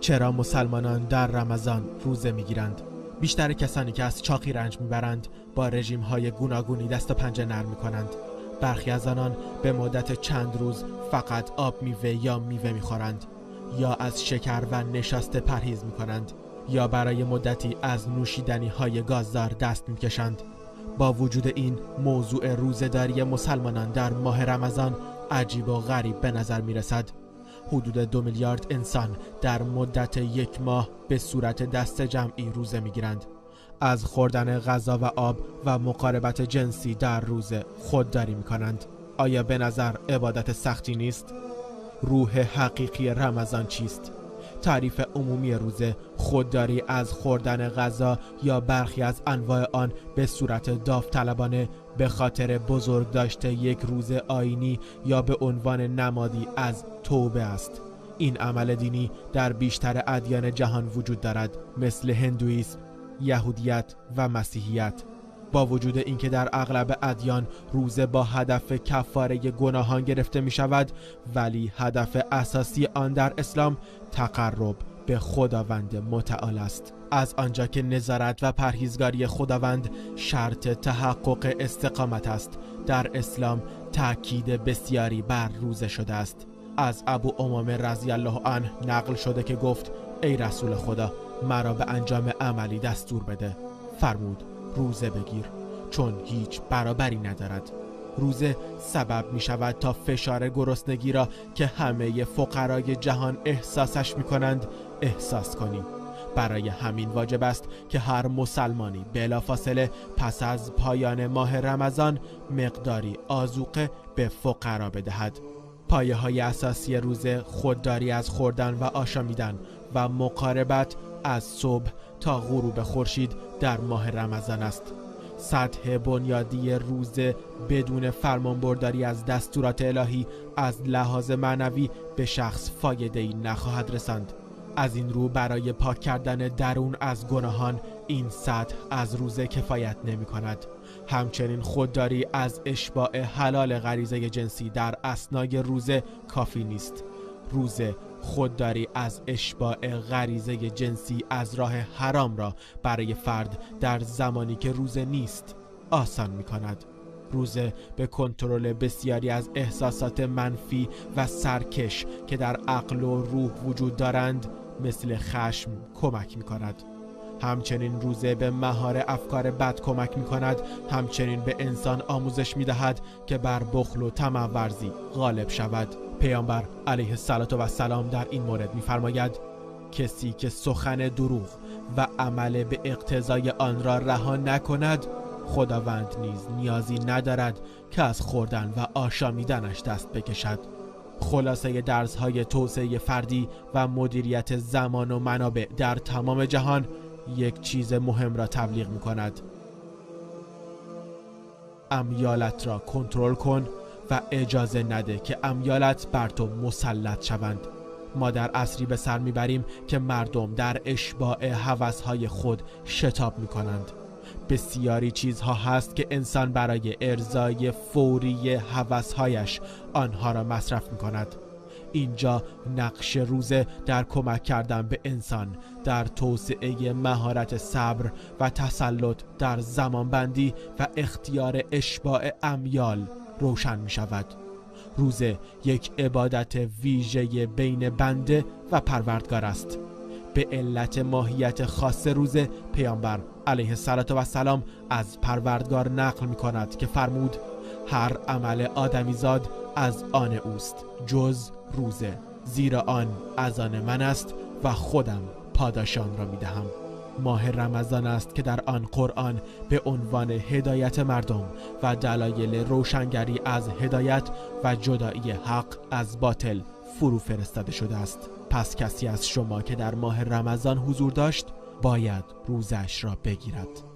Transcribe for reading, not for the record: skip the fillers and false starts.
چرا مسلمانان در رمضان روزه میگیرند؟ بیشتر کسانی که از چاقی رنج میبرند با رژیم های گوناگونی دست و پنجه نرم میکنند. برخی از آنان به مدت چند روز فقط آب میوه یا میوه میخورند، یا از شکر و نشاسته پرهیز میکنند، یا برای مدتی از نوشیدنی های گازدار دست میکشند. با وجود این، موضوع روزه‌داری مسلمانان در ماه رمضان عجیب و غریب به نظر میرسد. حدود 2 میلیارد انسان در مدت 1 ماه به صورت دست جمعی روزه میگیرند. از خوردن غذا و آب و مقاربت جنسی در روزه خودداری میکنند. آیا به نظر عبادت سختی نیست؟ روح حقیقی رمضان چیست؟ تعریف عمومی روزه خودداری از خوردن غذا یا برخی از انواع آن به صورت داوطلبانه به خاطر بزرگ داشته یک روز آیینی یا به عنوان نمادی از توبه است. این عمل دینی در بیشتر ادیان جهان وجود دارد، مثل هندوئیسم، یهودیت و مسیحیت. با وجود اینکه در اغلب ادیان روزه با هدف کفاره گناهان گرفته می شود، ولی هدف اساسی آن در اسلام تقرب به خداوند متعال است. از آنجا که نظارت و پرهیزگاری خداوند شرط تحقق استقامت است، در اسلام تأکید بسیاری بر روزه شده است. از ابو امامه رضی الله عنه نقل شده که گفت: ای رسول خدا، مرا به انجام عملی دستور بده. فرمود: روزه بگیر، چون هیچ برابری ندارد. روزه سبب می شود تا فشار گرسنگی را که همه فقرای جهان احساسش می کنند احساس کنی. برای همین واجب است که هر مسلمانی بلافاصله پس از پایان ماه رمضان مقداری آذوقه به فقرا بدهد. پایه های اساسی روزه خودداری از خوردن و آشامیدن و مقاربت از صبح تا غروب خورشید در ماه رمضان است. سطح بنیادی روزه بدون فرمانبرداری از دستورات الهی از لحاظ معنوی به شخص فایده‌ای نخواهد رساند. از این رو برای پاک کردن درون از گناهان این سطح از روزه کفایت نمی کند. همچنین خودداری از اشباع حلال غریزه جنسی در اثنای روزه کافی نیست. روزه خودداری از اشباع غریزه جنسی از راه حرام را برای فرد در زمانی که روزه نیست آسان می کند. روزه به کنترل بسیاری از احساسات منفی و سرکش که در عقل و روح وجود دارند مثل خشم کمک می کند. همچنین روزه به مهار افکار بد کمک می کند. همچنین به انسان آموزش می دهد که بر بخل و طمع ورزی غالب شود. پیامبر علیه السلام در این مورد می‌فرماید: کسی که سخن دروغ و عمل به اقتضای آن را رها نکند، خداوند نیز نیازی ندارد که از خوردن و آشامیدنش دست بکشد. خلاصه درس‌های توسعه فردی و مدیریت زمان و منابع در تمام جهان یک چیز مهم را تبلیغ می‌کند: امیالت را کنترل کن و اجازه نده که امیالت بر تو مسلط شوند. ما در عصری به سر میبریم که مردم در اشباع هوس‌های خود شتاب میکنند. بسیاری چیزها هست که انسان برای ارضای فوری هوس‌هایش آنها را مصرف میکند. اینجا نقش روزه در کمک کردن به انسان در توسعه مهارت صبر و تسلط در زمانبندی و اختیار اشباع امیال روشن می شود. روزه یک عبادت ویژه بین بنده و پروردگار است. به علت ماهیت خاص روزه، پیامبر علیه السلام از پروردگار نقل می کند که فرمود: هر عمل آدمیزاد از آن اوست جز روزه، زیرا آن از آن من است و خودم پاداش آن را می دهم. ماه رمضان است که در آن قرآن به عنوان هدایت مردم و دلایل روشنگری از هدایت و جدایی حق از باطل فرو فرستاده شده است. پس کسی از شما که در ماه رمضان حضور داشت باید روزش را بگیرد.